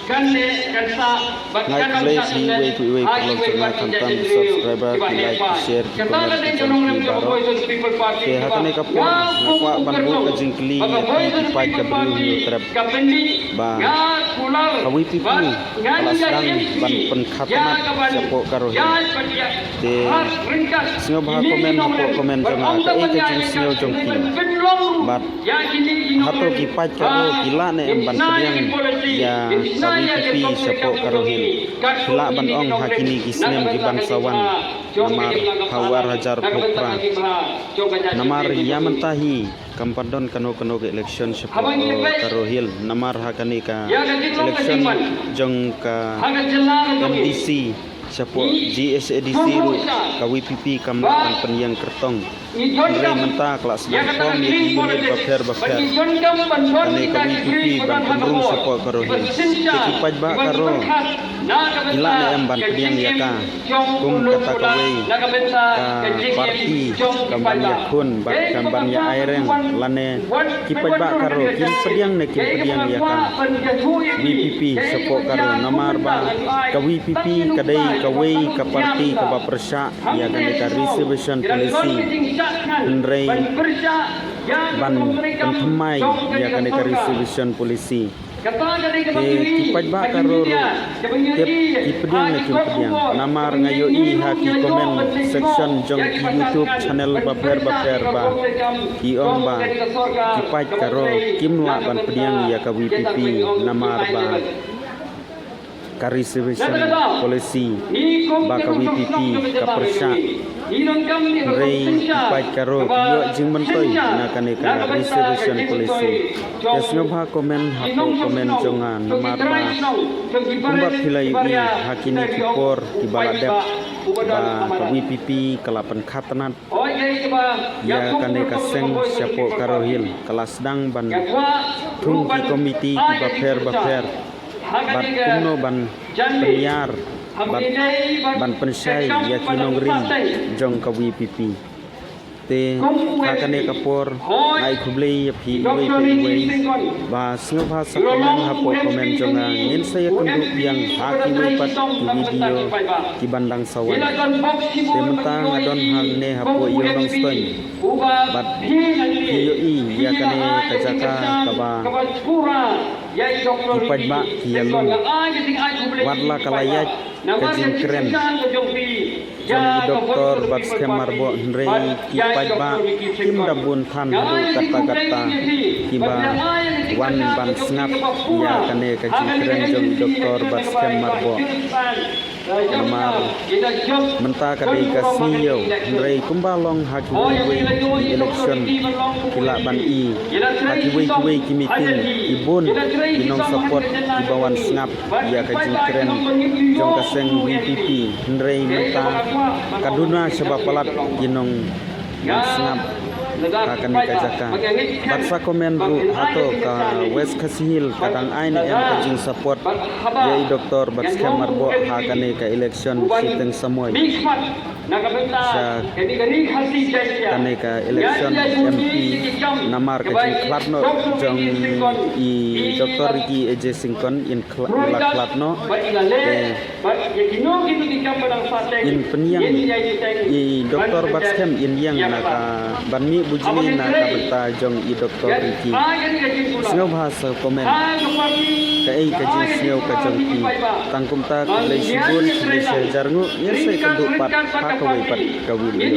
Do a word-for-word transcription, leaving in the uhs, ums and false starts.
Kan leh, kan sah, bad kan ym sah shuh. Ngai khublei ïa phi uwei pa uwei, paralok jong nga, khamtam ki subscriber, ki like, ki share, ki comment, ki jong phi baroh. Te ha kane ka por nga kwah ban buh ka jingkylli ïa phi ki paid ka Bri u Hynñiewtrep, ba ka VPP ka la sdang ban pynkha tnat shapoh ka Garo Hills. Te sngewbha comment hapoh comment jong nga kaei ka jingsngew jong phi. Bad hato ki paid ka Garo ki lah ne em ban pdiang ïa ka VPP shapoh ka Garo Hills? Phi lah ban ong ha kine ki snem ki ban sa wan, namar ha u ar hajar arphew phra. Namar ïa mynta hi kam pat don kano kano ka election shapoh ka Garo Hills, namar ha kane ka election jong ka MDC shapoh GHADC ruh ka VPP kam lah ban pynïeng kyrtong. Hynrei mynta ka la sdang form ïa ki unit bapher bapher. Kane ka VPP ban pynrung shapoh ka Garo Hills. Te ki paidbah ka Garo ki lah ne em ban pdiang ïa ka kum kata kawei ka party kam ban ïakhun bad kam ban ïa aireng, lane ki paidbah ka Garo kin pdiang ne kim pdiang ïa ka VPP shapoh ka Garo? Namar ba ka VPP ka dei kawei ka party kaba pyrshah ïa kane ka reservation policy. Hynrei ban pynthymmai ïa kane ka reservation policy, te ki paidbah ka Garo ruh tip ki pdiang ne kim pdiang. Namar nga ïohi ha ki comment section jong ki YouTube channel bapher bapher ba ki ong ba ki paid ka Garo kim lah ban pdiang ïa ka VPP namar ba ka reservation policy ba ka VPP ka pyrshah. Hynrei ki paid ka Garo ki ïoh jingmyntoi na kane ka reservation policy. Te sngewbha comment hapoh comment jong nga namar ba kumba phi la ïohi ha kine ki por kiba la dep ba ka VPP ka la pynkha tnat ïa kane ka seng shapoh ka Garo Hills, ka la sdang ban thung ki komiti kiba pher bapher bad kumno ban pynïar bad ban pynshai ïa ki nongrim jong ka VPP. Te ha kane ka por nga ai khublei ïa phi iwei pa iwei ba sngewbha sa comment hapoh comment jong nga. Ngin sa ïakynduh biang ha kiwei pat ki video kiban dang sa wan. Te mynta nga don hangne hapoh Ïew Nongstoiñ bad phi ïohi ïa kane ka jaka kaba ki paidbah ki ïalum. Wat la ka la ïaid ka jingkren jong i Doktor Batskhem Myrboh, hynrei ki paidbah kim da bun than haduh katta katta kiba wan ban sngap ïa kane ka jingkren jong i Doktor Batskhem Myrboh. Namar mynta ka dei ka sngi ïew, hynrei kumba long ha kiwei kiwei ki election ki lah ban i ha kiwei kiwei ki meeting, i bun ki nong support kiba wan sngap ïa ka jingkren jong ka seng VPP. Hynrei mynta ka duna shaba palat ki nong wan sngap ha kane ka jaka. Bad sa comment ruh hato ka West Khasi Hills ka dang ai ne em ka jingsupport ïa i Doktor Batskhem Myrboh ha kane ka election shiteng samoi sha kane ka election MP. Namar ka jingkhlad noh jong i Doktor Ricky A J Syngkon, in khlad, la khlad noh. Te in pynïeng i Doktor Batskhem, in ïeng na ka ban mih bujli na ka bynta jong i Doktor Ricky. Sngewbha sa comment kaei ka jingsngew ka jong phi. Tang kumta khublei shibun, khublei shihajar nguh, ngin sa ïakynduh pat ha kawei pat ka video.